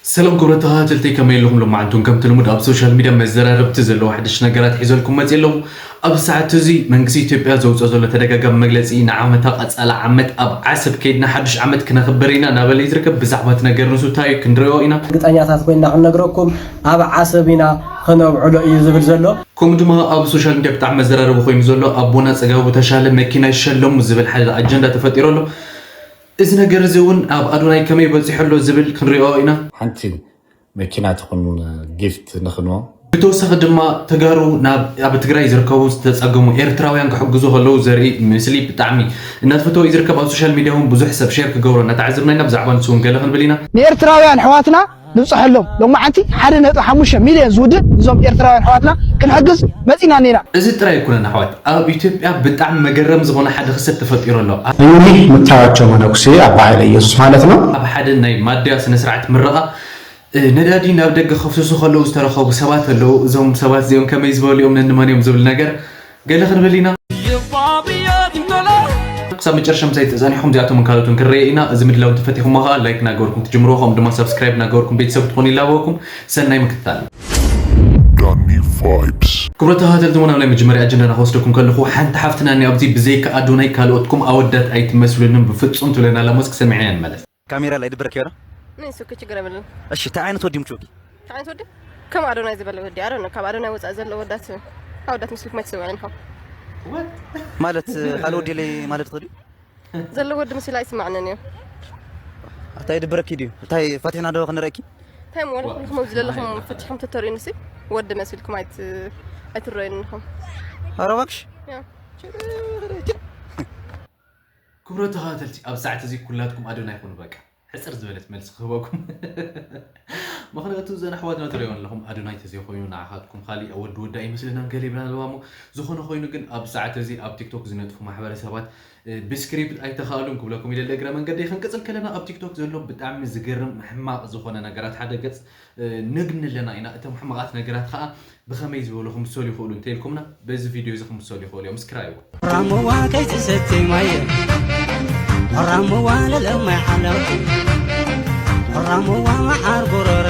ሰላም ክቡራት ተኸታተልቲ፣ ከመይ ኣለኹም? ሎማዓንቲ እውን ከምቲ ልሙድ ኣብ ሶሻል ሚድያ መዘራረብቲ ዘለዉ ሓደሽቲ ነገራት ሒዘልኩም መፂእ ኣለኹ። ኣብዚ ሰዓት እዚ መንግስቲ ኢትዮጵያ ዘውፅኦ ዘሎ ተደጋጋሚ መግለፂ ንዓመታ ቀፃሊ ዓመት ኣብ ዓሰብ ከይድና ሓዱሽ ዓመት ክነኽብር ኢና እናበለ እዩ ዝርከብ። ብዛዕባ እቲ ነገር ንሱ እንታይ እዩ ክንሪኦ ኢና። ርግፀኛታት ኮይንና ክንነግረኩም ኣብ ዓሰብ ኢና ክነብዕሎ እዩ ዝብል ዘሎ። ከምኡ ድማ ኣብ ሶሻል ሚድያ ብጣዕሚ መዘራረቢ ኮይኑ ዘሎ ኣቦና ፅጋቡ ተሻለ መኪና ይሸለሙ ዝብል ሓደ ኣጀንዳ ተፈጢሩ ኣሎ። እዚ ነገር እዚ እውን ኣብ ኣዶናይ ከመይ በፂሑ ኣሎ ዝብል ክንሪኦ ኢና። ሓንቲ መኪና ትኹን ጊፍት ንኽንቦ። ብተወሳኺ ድማ ተጋሩ ናብ ኣብ ትግራይ ዝርከቡ ዝተፀገሙ ኤርትራውያን ክሕግዙ ከለዉ ዘርኢ ምስሊ ብጣዕሚ እናተፈተወ እዩ ዝርከብ። ኣብ ሶሻል ሚድያ እውን ብዙሕ ሰብ ሼር ክገብሮ እናተዓዘብና ኢና። ብዛዕባ ንሱ እውን ገለ ክንብል ኢና። ንኤርትራውያን ኣሕዋትና ንብፅሐሎም። ሎማዓንቲ ሓደ ነጥቢ ሓሙሽተ ሚልዮን ዝውድእ እዞም ኤርትራውያን ኣሕዋትና ክንሕግዝ መፂና እኒና። እዚ ጥራይ ኣይኮነን ኣሕዋት፣ ኣብ ኢትዮጵያ ብጣዕሚ መገረም ዝኾነ ሓደ ክስተት ተፈጢሩ ኣሎ። እኒህ የምታዩዋቸው መነኩሴ ኣባ ኃይለ ኢየሱስ ማለት ነው። ኣብ ሓደ ናይ ማድያ ስነ ስርዓት ምረቓ፣ እ፣ ነዳዲ ናብ ደገ ከፍስሱ ከለዉ ዝተረኸቡ ሰባት ኣለዉ። እዞም ሰባት እዚኦም ከመይ ዝበሉ እዮም፣ ነንመን እዮም ዝብል ነገር ገለ ክንብል ኢና። ክሳብ መጨረሻ ምሳይ ተጸኒሕኩም እዚኣቶምን ካልኦትን ክንርኢ ኢና። እዚ ምድላው እንተፈቲኹሞ ከኣ ላይክ እናገበርኩም ትጅምርዎ፣ ከምኡ ድማ ሳብስክራይብ እናገበርኩም ቤተሰብ ክትኾኑ ይላበወኩም። ሰናይ ምክትታል። ዳኒ ቫይብስ። ክቡራት ተኸታተልቲ፣ ናብ ናይ መጀመርያ ኣጀንዳና ክወስደኩም ከለኹ፣ ሓንቲ ሓፍትና እኒኣ ኣብዚ ብዘይካ ኣዶናይ ካልኦትኩም ኣወዳት ኣይትመስሉንን ብፍጹም ትብለና ኣላ። ሞስ ክሰምዕና ንመለስ። ካሜራ ላይ ድብር ኪዮና? እኔ እሱ እኮ ችግር የብለንም። እሺ፣ እንታይ ዓይነት ወዲ ምችውኪ? እንታይ ዓይነት ወዲ? ከም ኣዶናይ ዝበለ ወዲ፣ ኣዶናይ፣ ካብ ኣዶናይ ወፃኢ ዘሎ ወዳት፣ ኣወዳት ምስልኩም ኣይትስምዑን ኢኹም። ማለት፣ ካልእ ወዲ የለይ ማለት ትኽእሊ? ዘሎ ወዲ ምስል ኣይስማዕንን እዩ። እንታይ ድብረኪ ድዩ? እንታይ ፈቲሕና ዶ ክንረእኪ? እንታይ እሞ ወላ ኩልኩም ኣብዚ ዘለኹም ፈቲሕኩም ተተርእዩኒ ሲ ወዲ መሲልኩም ኣይት-፣ ኣይትረእዩኒ ኢኹም። ኧረ እባክሽ። ያ። ክቡራት ተኸታተልቲ፣ ኣብ ሰዓት እዚ ኩላትኩም ኣዶናይ ኩኑ በቃ። ሕጽር ዝበለት መልሲ ክህበኩም። ምኽንያቱ እዘን ኣሕዋትና ትርእዮን ኣለኹም፣ ኣዶናይ ተዘይኮይኑ ንዓኻትኩም ካሊእ ወዲ ወዲ ኣይመስለናን ገለ ይብላ ኣለዋ እሞ፣ ዝኾነ ኮይኑ ግን ኣብ ሰዓት እዚ ኣብ ቲክቶክ ዝነጥፉ ማሕበረሰባት፣ እ፣ ብስክሪፕት ኣይተኻእሉን ክብለኩም ኢለ እግረ መንገደይ። ክንቅጽል ከለና ኣብ ቲክቶክ ዘሎ ብጣዕሚ ዝገርም ሕማቕ ዝኾነ ነገራት ሓደ ገጽ፣ እ፣ ነግኒ ኣለና ኢና። እቶም ሕማቓት ነገራት ኸኣ ብኸመይ ዝበሉ ክምሰሉ ይኽእሉ እንተኢልኩምና፣ በዚ ቪድዮ እዚ ክምሰሉ ይኽእሉ እዮም። እስኪ ረኣይዎ። ራምዋ ከይትሰቲ ማየ፣ ራምዋ ለለማይ ዓለም፣ ራምዋ መዓር ጎረረ፣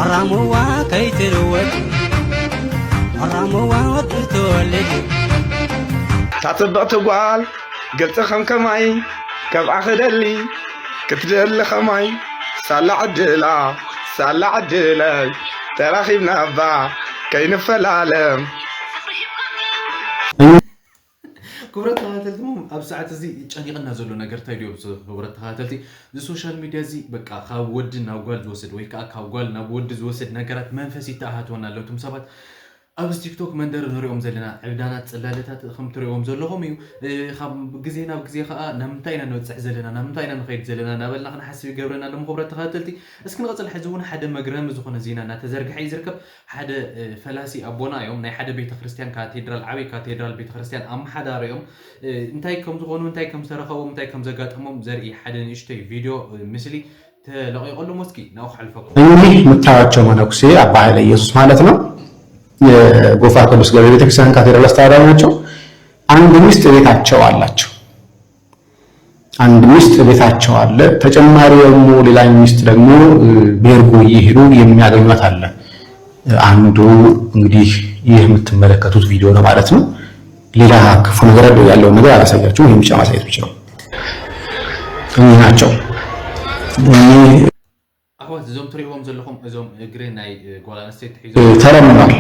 ራምዋ ከይትልወጥ፣ ራምዋ ወዲ ትወልድ። እታ ጽብቕቲ ጓል ገጽ ከም ከማይ፣ ከምኣ ክደሊ ክትደሊ ከማይ፣ ሳላ ዕድላ፣ ሳላ ዕድለይ፣ ተራኺብና እባ ከይንፈላለም። ክቡራት ተኸታተልቲ፣ እሞ ኣብ ሰዓት እዚ ጨኒቕና ዘሎ ነገር እንታይ ድዩ? ክቡራት ተኸታተልቲ፣ እዚ ሶሻል ሚድያ እዚ በቃ ካብ ወዲ ናብ ጓል ዝወስድ ወይ ከዓ ካብ ጓል ናብ ወዲ ዝወስድ ነገራት መንፈስ ይተኣታተወና ኣሎ። እቶም ሰባት ኣብዚ ቲክቶክ መንደር ንሪኦም ዘለና ዕብዳናት ጽላለታት ከም ትሪእዎም ዘለኹም እዩ። እ፣ ካብ ግዜ ናብ ግዜ ከኣ ናብ ምንታይ ኢና ንበጽሕ ዘለና፣ ናብ ምንታይ ኢና ንኸይድ ዘለና እናበልና ክንሓስብ ይገብረና ኣሎ። ክቡራት ተኸታተልቲ፣ እስኪ ንቐጽል። ሕዚ እውን ሓደ መግረሚ ዝኾነ ዜና እናተዘርግሐ እዩ ዝርከብ። ሓደ፣ እ፣ ፈላሲ ኣቦና እዮም፣ ናይ ሓደ ቤተ ክርስቲያን ካቴድራል፣ ዓብዪ ካቴድራል ቤተ ክርስቲያን ኣመሓዳሪ እዮም። እ፣ እንታይ ከም ዝኾኑ፣ እንታይ ከም ዝተረኸቦም፣ እንታይ ከም ዘጋጠሞም ዘርኢ ሓደ ንእሽተይ ቪድዮ፣ እ፣ ምስሊ ተለቒቖሎም፣ እስኪ ናብኡ ክሓልፈኩም። እኒህ የምታዩዋቸው መነኩሴ ኣባ ኃይለ ኢየሱስ ማለት ነው። የጎፋ ቅዱስ ገብርኤል ቤተክርስቲያን ካቴድራል አስተዳዳሪ ናቸው። አንድ ሚስት ቤታቸው አላቸው። አንድ ሚስት ቤታቸው አለ። ተጨማሪ ደግሞ ሌላ ሚስት ደግሞ፣ እ፣ ቤርጎ እየሄዱ የሚያገኟት አለ። አንዱ እንግዲህ ይህ የምትመለከቱት ቪዲዮ ነው ማለት ነው። ሌላ ክፉ ነገር ያለውን ነገር አላሳያችሁም። ይህን ብቻ ማሳየት ብቻ ነው። እኒህ ናቸው። እኒህ ኣሕዋት፣ እዞም ትሪእዎም ዘለኹም፣ እዞም እግሪ ናይ፣ እ፣ ጓል ኣንስተይቲ ሒዞም ተለምኗል።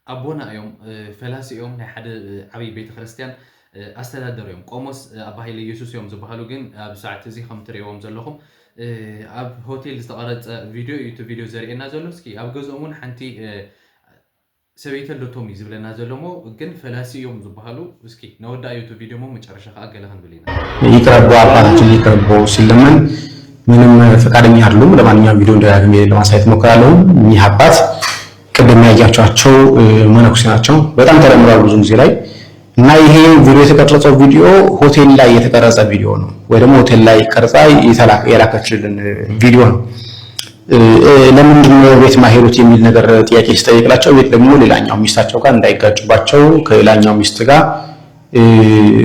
ኣቦና እዮም፣ እ፣ ፈላሲ እዮም፣ ናይ ሓደ፣ እ፣ ዓብዪ ቤተ ክርስቲያን፣ እ፣ ኣስተዳደሩ እዮም። ቆሞስ፣ እ፣ ኣባ ሃይለ ኢየሱስ እዮም ዝበሃሉ። ግን ኣብ ሰዓት እዚ ከም ትሪእዎም ዘለኹም፣ እ፣ ኣብ ሆቴል ዝተቐረጸ ቪድዮ እዩ እቲ ቪድዮ ዘርእየና ዘሎ። እስኪ ኣብ ገዝኦም እውን ሓንቲ፣ እ፣ ሰበይቲ ኣለቶም እዩ ዝብለና ዘሎ እሞ፣ ግን ፈላሲ እዮም ዝበሃሉ። እስኪ ነወዳእዮ እቲ ቪድዮ እሞ መጨረሻ ከዓ ገለ ክንብል ኢና። ይቅረቡ፣ አባታችን ይቅረቡ ሲለመን ምንም ፈቃደኛ አይደሉም። ለማንኛውም ቪዲዮ ደጋግሜ ለማሳየት እሞክራለሁ። እኒህ አባት ቅድም ያያችኋቸው፣ እ፣ መነኩሴ ናቸው። በጣም ተለምዷል ብዙ ጊዜ ላይ እና ይሄ ቪዲዮ የተቀረጸው ቪዲዮ ሆቴል ላይ የተቀረጸ ቪዲዮ ነው፣ ወይ ደግሞ ሆቴል ላይ ቀርጻ የተላከ-፣ የላከችልን ቪዲዮ ነው። እ፣ እ፣ ለምንድን ነው ቤት ማይሄዱት የሚል ነገር ጥያቄ ሲጠይቅላቸው ቤት ደግሞ ሌላኛው ሚስታቸው ጋር እንዳይጋጩባቸው ከሌላኛው ሚስት ጋር፣ እ፣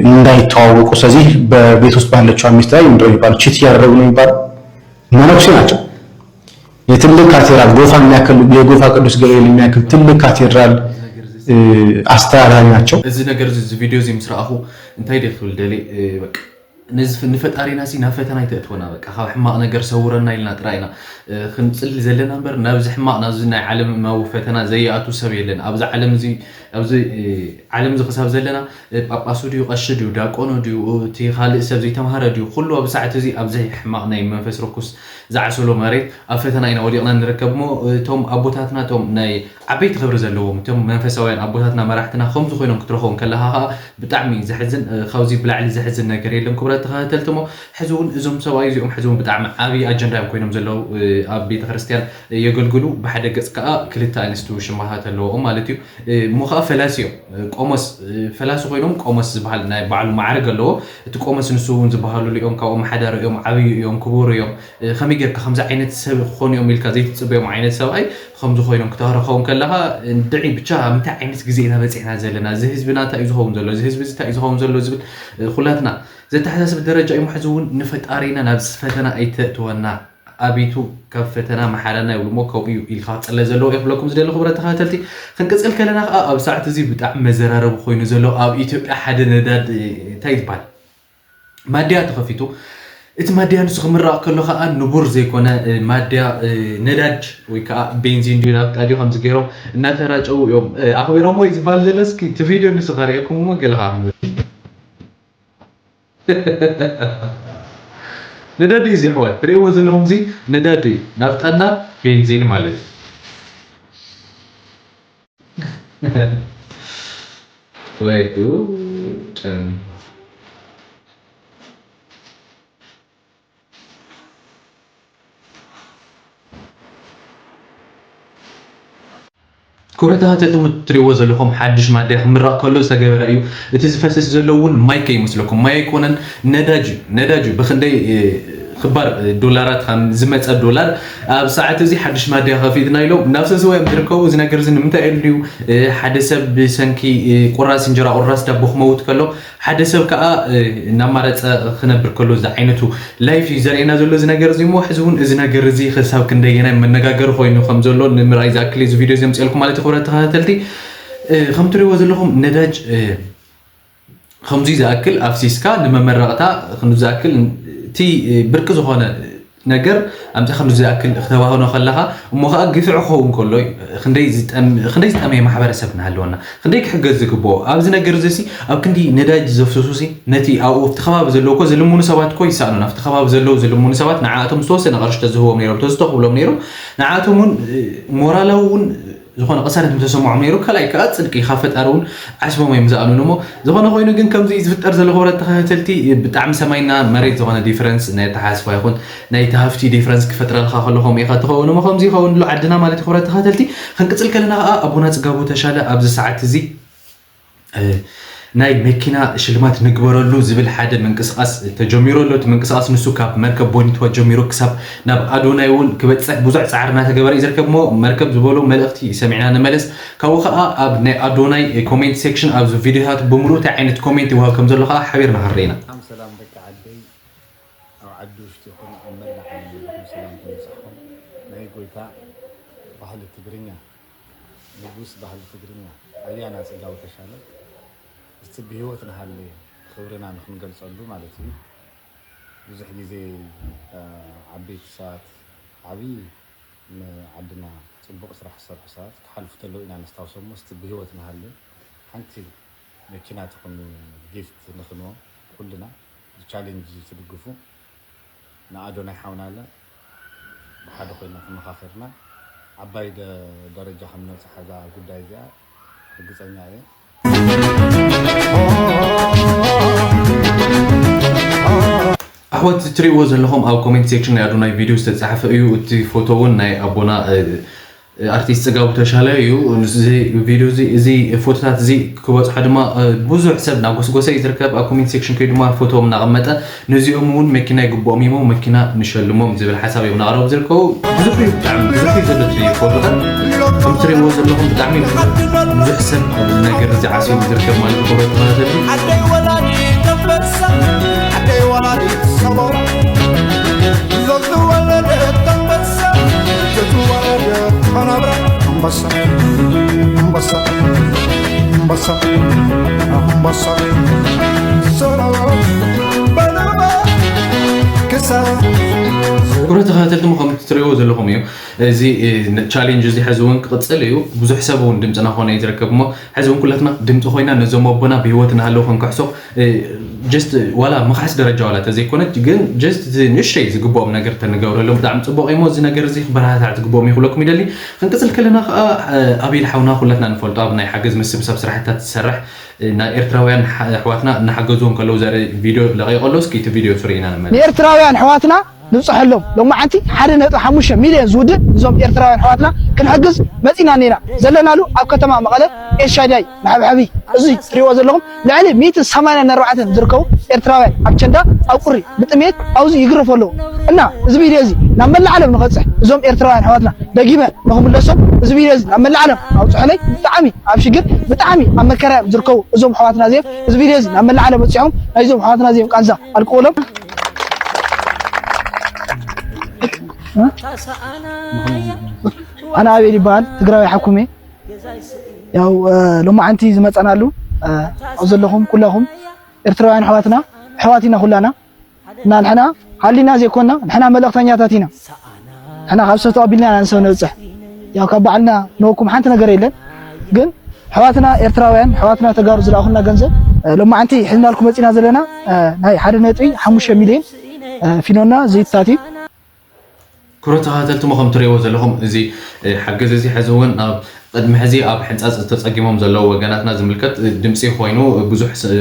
እንዳይተዋወቁ፣ ስለዚህ በቤት ውስጥ ባለችው ሚስት ላይ ምንድነው የሚባለው? ቺት እያደረጉ ነው የሚባለው። መነኩሴ ናቸው። ትልቅ ካቴድራል፣ ጎፋ የሚያክል፣ የጎፋ ቅዱስ ገብርኤል የሚያክል ትልቅ ካቴድራል፣ እ፣ አስተዳዳሪ ናቸው። እዚ ነገር እዚ፣ እዚ ቪድዮ እዚ ምስ ረኣኹ እንታይ ደይ ክብል ደሊ፣ እ፣ በቃ ነዚ ፍ- ንፈጣሪና ሲ ናብ ፈተና ይተእትወና። በቃ ካብ ሕማቕ ነገር ሰውረና ኢልና ጥራይ ኢና፣ እ፣ ክንፅሊ ዘለና እምበር ናብዚ ሕማቕ፣ ናብዚ ናይ ዓለማዊ ፈተና ዘይኣቱ ሰብ የለን። ኣብዚ ዓለም እዚ፣ ኣብዚ፣ እ፣ ዓለም እዚ ክሳብ ዘለና፣ እ፣ ጳጳሱ ድዩ፣ ቀሺ ድዩ፣ ዳቆኑ ድዩ፣ እቲ ካልእ ሰብ ዘይተምሃረ ድዩ፣ ኩሉ ኣብ ሰዓት እዚ ኣብዚ ሕማቕ ናይ መንፈስ ርኩስ ዝዓሰሎ መሬት ኣብ ፈተና ኢና ወዲቕና ንርከብ። እሞ እቶም ኣቦታትና፣ እቶም ናይ ዓበይቲ ክብሪ ዘለዎም፣ እቶም መንፈሳውያን ኣቦታትና፣ መራሕትና ከምዚ ኮይኖም ክትረኽቦም ከለኻ ከዓ ብጣዕሚ ዘሕዝን፣ እ፣ ካብዚ ብላዕሊ ዘሕዝን ነገር የለን። ክቡራት ተኸታተልቲ፣ እሞ ሕዚ እውን እዞም ሰብኣይ እዚኦም ሕዚ እውን ብጣዕሚ ዓብዪ ኣጀንዳ እዮም ኮይኖም ዘለዉ፣ እ፣ ኣብ ቤተ ክርስቲያን የገልግሉ። ብሓደ ገፅ ከዓ ክልተ ኣንስቲ ሽማታት ኣለዎም ማለት እዩ። እ፣ እሞ ከዓ ፈላሲ እዮም። እ፣ ቆሞስ፣ እ፣ ፈላሲ ኮይኖም ቆሞስ ዝበሃል ናይ ባዕሉ ማዕርግ ኣለዎ። እቲ ቆሞስ ንሱ እውን ዝበሃሉሉ እዮም። ካብኦም ሓዳር እዮም፣ ዓብዩ እዮም፣ ክቡር እዮም። እ፣ ከመይ ጌርካ ከምዚ ዓይነት ሰብ ክኾኑ እዮም ኢልካ ዘይትፅበዮም ዓይነት ሰብኣይ ከምዚ ኮይኖም ክተረኸቦም ከለኻ፣ እንድዒ ብቻ ኣብ ምንታይ ዓይነት ግዜ ኢና በፂሕና ዘለና? እዚ ህዝብና እንታይ እዩ ዝኸውን ዘሎ? እዚ ህዝቢ እዚ እንታይ እዩ ዝኸውን ዘሎ? ዝብል፣ እ፣ ኩላትና ዘተሓሳስብ ደረጃ እዩ። ሕዚ እውን ንፈጣሪና ናብዚ ፈተና ኣይተእትወና። ኣቤቱ ካብ ፈተና መሓረና ይብሉ እሞ፣ ከምኡ እዩ ኢልካ ክፅለ ዘለዎ እየ ክብለኩም ዝደሊ። ክቡራት ተኸታተልቲ፣ ክንቅፅል ከለና ከዓ ኣብ ሰዓት እዚ ብጣዕሚ መዘራረቢ ኮይኑ ዘሎ ኣብ ኢትዮጵያ ሓደ ነዳድ፣ እ፣ እንታይ ይባሃል፣ ማድያ ተኸፊቱ። እቲ ማድያ ንሱ ክምረቕ ከሎ ከዓ ንቡር ዘይኮነ፣ እ፣ ማድያ፣ እ፣ ነዳጅ ወይ ከዓ ቤንዚን ድዩ ናፍጣ ድዩ ከምዚ ገይሮም እናተራጨው እዮም፣ እ፣ ኣኽቢሮሞ እዩ ዝበሃል ዘሎ። እስኪ እቲ ቪድዮ ንሱ ከርእየኩም እሞ ገለ ከዓ ክንብል። ነዳዲ እዩ እዚ ኣሕዋት፣ ትርእይዎ ዘለኹም እዚ ነዳዲ እዩ። ናፍጣና ቤንዚን ማለት እዩ። ወይ ጉድ። ክቡራት ተኸታተልቲ፣ እትሪእዎ ዘለኹም ሓድሽ ማድያ ክምረቕ ከሎ ዝተገበረ እዩ። እቲ ዝፈስስ ዘሎ እውን ማይ ከይመስለኩም፣ ማይ ኣይኮነን፣ ነዳጅ እዩ። ነዳጅ እዩ። ብኽንደይ፣ እ፣ ክባር፣ እ፣ ዶላራት ከም ዝመፀ ዶላር ኣብ ሰዓት እዚ ሓድሽ ማድያ ከፊትና ኢሎም እናፍሰስዎ እዮም ዝርከቡ። እዚ ነገር እዚ ንምንታይ እዩ ድዩ? እ፣ ሓደ ሰብ ብሰንኪ፣ እ፣ ቁራስ እንጀራ፣ ቁራስ ዳቦ ክመውት ከሎ፣ ሓደ ሰብ ከዓ፣ እ፣ እናማረፀ ክነብር ከሎ እዚ ዓይነቱ ላይፍ እዩ ዘርእየና ዘሎ እዚ ነገር እዚ። እሞ ሕዚ እውን እዚ ነገር እዚ ክሳብ ክንደየናይ መነጋገሪ ኮይኑ ከም ዘሎ ንምርኣይ ዝኣክል እዩ እዚ ቪድዮ እዚ ኣምፅኤልኩም ማለት እዩ። ክቡራት ተኸታተልቲ፣ እ፣ ከም ትሪእዎ ዘለኹም ነዳጅ፣ እ፣ ከምዚ ዝኣክል ኣፍሲስካ ንመመረቕታ ክንዲ ዝኣክል እቲ፣ እ፣ ብርቂ ዝኾነ ነገር ኣምፂኻ ከምዚ ዝኣክል ክተባህኖ ከለኻ፣ እሞ ከዓ ግፍዒ ክኸውን ከሎ እዩ። ክንደይ ዝጠም-፣ ክንደይ ዝጠመየ ማሕበረሰብ እናሃለወና፣ ክንደይ ክሕገዝ ዝግብኦ ኣብዚ ነገር እዚ ሲ፣ ኣብ ክንዲ ነዳጅ ዘፍስሱ ሲ፣ ነቲ ኣብኡ ኣብቲ ከባቢ ዘለዉ እኮ ዝልምኑ ሰባት እኮ ይሰኣኑን፣ ኣብቲ ከባቢ ዘለዉ ዝልምኑ ሰባት ንዓኣቶም ዝተወሰነ ቅርሺ ተዝህቦም ነይሮም፣ ተዝተኽብሎም ነይሮም፣ ንዓኣቶም እውን፣ እ፣ ሞራላዊ እውን ዝኾነ ቅሳነት ምተሰምዖም ነይሩ። ካልኣይ ከዓ ፅድቂ ካብ ፈጣሪ እውን ዓስቦም እዮም ዝኣኑን። እሞ ዝኾነ ኮይኑ ግን ከምዚ ዝፍጠር ዘሎ ክቡራት ተኸታተልቲ ብጣዕሚ ሰማይና መሬት ዝኾነ ዲፍረንስ ናይ ኣተሓሳስባ ይኹን ናይ እቲ ሃፍቲ ዲፍረንስ ክፈጥረልካ ከሎ ከምኡ ኢኻ ትኸውን። እሞ ከምዚ ይኸውን ኣሎ ዓድና ማለት እዩ። ክቡራት ተኸታተልቲ ክንቅፅል ከለና ከዓ ኣቦና ፅጋቡ ተሻለ ኣብዚ ሰዓት እዚ፣ እ፣ ናይ መኪና ሽልማት ንግበረሉ ዝብል ሓደ ምንቅስቃስ ተጀሚሩ ኣሎ። እቲ ምንቅስቃስ ንሱ ካብ መርከብ ቦኒትዋ ጀሚሩ ክሳብ ናብ ኣዶናይ እውን ክበፅሕ ብዙሕ ፃዕሪ እናተገበረ እዩ ዝርከብ። እሞ መርከብ ዝበሎ መልእኽቲ ሰሚዕና ንመለስ። ካብኡ ከዓ ኣብ ናይ ኣዶናይ ኮሜንት ሴክሽን ኣብዚ ቪድዮታት ብምሉእ እንታይ ዓይነት ኮሜንት ይወሃብ ከም ዘሎ ከዓ ሓቢርና ክንርኢ ኢና። ሰላም ሰላም ደቂ ዓደይ፣ ኣብ ዓዲ ውሽጢ ይኹን ኣብ መላእ ዓለም ዘለኹም ሰላም ይብዛሕኩም። ናይ ጎይታ ባህሊ ትግርኛ፣ ንጉስ ባህሊ ትግርኛ ኣያና ጽጋቡ ተሻለ፣ እስቲ ብህይወት ንሃሊ ክብርና ንኽንገልጸሉ ማለት እዩ። ብዙሕ ግዜ፣ እ፣ ዓበይቲ ሰባት ዓብዪ ንዓድና ጽቡቕ ስራሕ ዝሰርሑ ሰባት ክሓልፉ ተለዉ ኢና ነስታውሶም። እስቲ ብህይወት ንሃሊ ሓንቲ መኪና ትኹን ጊፍት ንኽንቦ ኩልና ብቻሌንጅ ትድግፉ ንኣዶናይ ሓውና ኣለ ብሓደ ኮይና ተመኻኺርና ዓባይ ደ-፣ ደረጃ ከም ንበጽሓ እዛ ጉዳይ እዚኣ ርግጸኛ እየ። ኣሕዋት እትሪእዎ ዘለኹም ኣብ ኮሜንት ሴክሽን ናይ ኣዶናይ ቪድዮ ዝተጻሕፈ እዩ። እቲ ፎቶ እውን ናይ ኣቦና፣ እ፣ ኣርቲስት ጽጋቡ ተሻለ እዩ። እዚ ቪድዮ እዚ፣ እዚ ፎቶታት እዚ ክበጽሖ ድማ፣ እ፣ ብዙሕ ሰብ እናጎስጎሰ እዩ ዝርከብ። ኣብ ኮሜንት ሴክሽን ከይዱ ድማ ፎቶኦም እናቐመጠ ነዚኦም እውን መኪና ይግብኦም እሞ መኪና ንሸልሞም ዝብል ሓሳብ እዮም እናቕረቡ ዝርከቡ። ብዙሕ እዩ፣ ብጣዕሚ ብዙሕ እዩ ዘሎ እቲ ፎቶታት። ከም እትሪእዎ ዘለኹም ብጣዕሚ ብዙሕ ሰብ ኣብዚ ነገር እዚ ዓሲቡ ዝርከብ ማለት እዩ። ክቡራት ተኸታተልቲ። ዓደይ ወላዲት ኣንበሳ፣ ዓደይ ወላዲት ሰቦም፣ ዘዝወለደት ኣንበሳ፣ ዘዝወ- ክቡራት ተኸታተልቲ፣ ከም እትርእይዎ ዘለኹም እዩ። እዚ ቻሌንጅ እዚ ሕዚ እውን ክቕፅል እዩ። ብዙሕ ሰብ እውን ድምፅና ክኾነ እዩ ዝርከብ እሞ፣ ሕዚ እውን ኩላትና ድምፂ ኮይና ነዞም ኣቦና ብህይወት እናሃለዉ ክንክሕሶ፣ ጀስት ዋላ ምኽሓስ ደረጃ ዋላ ተዘይኮነ፣ ግን ጀስት እቲ ንእሽተይ ዝግብኦም ነገር ተንገብረሎም ብጣዕሚ ፅቡቅ እዩ። እዚ ነገር እዚ ክበረታታዕ ዝግብኦም ይኽለኩም ይደሊ። ክንቅፅል ከለና ከዓ፣ ኣቤል ሓውና ኩላትና ንፈልጦ ኣብ ናይ ሓገዝ ምስብሳብ ስራሕታት ዝሰርሕ፣ ናይ ኤርትራውያን ኣሕዋትና እናሓገዝዎም ከለዉ ዘርኢ ቪድዮ ለቂቆ ኣሎ። እስኪ እቲ ቪድዮ ስርኢና ንመለስ። ንኤርትራውያን ኣሕዋትና ንብፅሐሎም። ሎማዓንቲ ሓደ ነጥቢ ሓሙሽተ ሚልዮን ዝውድእ እዞም ኤርትራውያን ኣሕዋትና ክንሕግዝ መፂና እኒና። ዘለናሉ ኣብ ከተማ መቐለ ኤልሻዳይ መሐብሐቢ፣ እዚ ትሪእዎ ዘለኹም ልዕሊ ሚእትን ሰማንያን ኣርባዕተን ዝርከቡ ኤርትራውያን ኣብ ቸንዳ፣ ኣብ ቁሪ፣ ብጥሜት ኣብዚ ይግረፉ ኣለዉ። እና እዚ ቪድዮ እዚ ናብ መላእ ዓለም ንኸብፅሕ፣ እዞም ኤርትራውያን ኣሕዋትና ደጊመ ንኽምለሶም፣ እዚ ቪድዮ እዚ ናብ መላእ ዓለም ኣብፅሑለይ። ብጣዕሚ ኣብ ሽግር፣ ብጣዕሚ ኣብ መከራ እዮም ዝርከቡ እዞም ኣሕዋትና እዚኦም። እዚ ቪድዮ እዚ ናብ መላእ ዓለም በፂሖም ናይዞም ኣሕዋትና እዚኦም ቃንዛ ኣልቅቑሎም። ኣነ ኣቤል ይበሃል፣ ትግራዊ ሓኩሜ። ያው ሎማዓንቲ ዝመፀናሉ፣ ኣብ ዘለኹም ኩላኹም ኤርትራውያን ኣሕዋትና፣ ኣሕዋት ኢና ኩላና። እና ንሕና ሃሊና ዘይኮና፣ ንሕና መልእኽተኛታት ኢና። ንሕና ካብ ሰብ ተቐቢልና ኢና ንሰብ ነብፅሕ። ያው ካብ ባዕልና ንወኩም ሓንቲ ነገር የለን። ግን ኣሕዋትና ኤርትራውያን፣ ኣሕዋትና ተጋሩ ዝለኣኹልና ገንዘብ፣ ሎማዓንቲ ሒዝናልኩም መፂና ዘለና፣ ናይ ሓደ ነጥቢ ሓሙሽተ ሚልዮን ፊኖና ዘይትታት እዩ። ክቡራት ተኸታተልቲ፣ ከም ትርእይዎ ዘለኹም፣ እዚ ሓገዝ እዚ ሕዚ እውን ኣብ ቅድሚ ሕዚ ኣብ ሕንጻጽ ተጸጊሞም ዘለዉ ወገናትና ዝምልከት ድምጺ ኮይኑ፣ ብዙሕ ስ-፣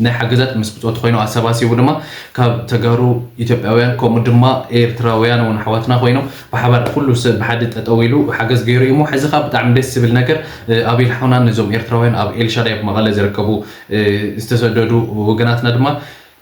ናይ ሓገዛት ምስ ብጾቱ ኮይኑ ኣሰባሲቡ ድማ ካብ ተጋሩ ኢትዮጵያውያን ከምኡ ድማ ኤርትራውያን እውን ኣሕዋትና ኮይኖም ብሓባር ኩሉ ሰብ ብሓደ ጠጠው ኢሉ ሓገዝ ገይሩ እዩ እሞ፣ ሕዚ ኸኣ ብጣዕሚ ደስ ዝብል ነገር፣ ኣቤል ሓውና ነዞም ኤርትራውያን ኣብ ኤልሻዳይ ኣብ መቐለ ዝርከቡ ዝተሰደዱ ወገናትና ድማ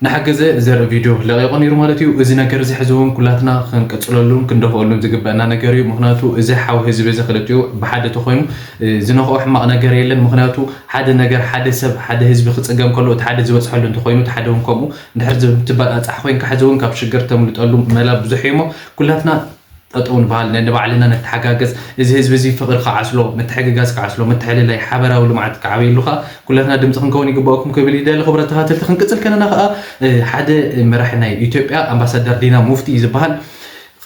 ንሓገዘ ዘርኢ ቪድዮ ለቒቑ ነይሩ ማለት እዩ። እዚ ነገር እዚ ሕዚ እውን ኩላትና ክንቅጽለሉን ክንደፍኦሉን ዝግበአና ነገር እዩ። ምኽንያቱ እዚ ሓው ህዝቢ እዚ ክልቲኡ ብሓደ ተኾይኑ፣ እ፣ ዝነኽኦ ሕማቕ ነገር የለን። ምኽንያቱ ሓደ ነገር፣ ሓደ ሰብ፣ ሓደ ህዝቢ ክጽገም ከሎ እቲ ሓደ ዝበጽሐሉ እንተኾይኑ እቲ ሓደ እውን ከምኡ እንድሕር ዝትበጻጻሕ ኮይንካ ሕዚ እውን ካብ ሽግር ተምልጠሉ መላ ብዙሕ እዩ እሞ ኩላትና ጠጠው ንበሃል፣ ነንባዕልና ንተሓጋገዝ። እዚ ህዝቢ እዚ ፍቕሪ ክዓስሎ፣ ምትሕግጋዝ ክዓስሎ፣ ምትሕልላይ፣ ሓበራዊ ልምዓት ክዓብየሉ ከኣ ኩላትና ድምፂ ክንከውን ይግበኣኩም ክብል ይደሊ። ክቡራት ተኸታተልቲ፣ ክንቅፅል ከለና ከኣ፣ እ፣ ሓደ መራሒ ናይ ኢትዮጵያ ኣምባሳደር ዲና ሙፍቲ እዩ ዝበሃል።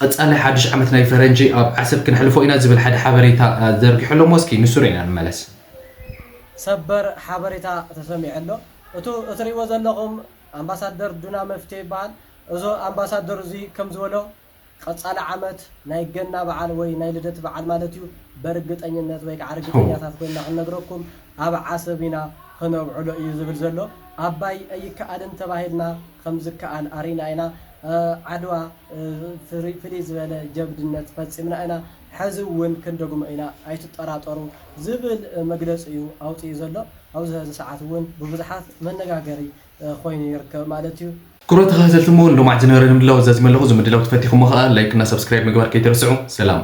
ቀፃሊ ሓድሽ ዓመት ናይ ፈረንጂ ኣብ ዓሰብ ክንሕልፎ ኢና ዝብል ሓደ ሓበሬታ፣ እ፣ ዘርጊሑ ኣሎ እሞ እስኪ ንሱ ርኢና ንመለስ። ሰበር ሓበሬታ ተሰሚዑ ኣሎ። እቱ እትሪእዎ ዘለኹም ኣምባሳደር ዱና መፍትሄ ይበሃል። እዞ ኣምባሳደር እዚ ከም ዝበሎ ቀጻሊ ዓመት ናይ ገና በዓል ወይ ናይ ልደት በዓል ማለት እዩ። በርግጠኝነት ወይ ከዓ ርግጠኛታት ኮይና ክንነግረኩም ኣብ ዓሰብ ኢና ክነብዕሎ እዩ ዝብል ዘሎ። ኣባይ ኣይከኣልን ተባሂልና ከም ዝከኣል ኣሪና ኢና። እ፣ ዓድዋ፣ እ፣ ፍሪ-፣ ፍልይ ዝበለ ጀብድነት ፈጺምና ኢና። ሕዚ እውን ክንደግሞ ኢና፣ ኣይትጠራጠሩ ዝብል፣ እ፣ መግለጺ እዩ ኣውፂኡ ዘሎ። ኣብዚ ሕዚ ሰዓት እውን ብብዙሓት መነጋገሪ፣ እ፣ ኮይኑ ይርከብ ማለት እዩ። ክቡራት ተኸታተልቲ እውን ሎማዕቲ ዝነበረ ንምድላው እዛ ዝመለኹ፣ እዚ ምድላው ተፈቲኹሞ ከኣ ላይክ እና ሰብስክራይብ ምግባር ከይትረስዑ። ሰላም።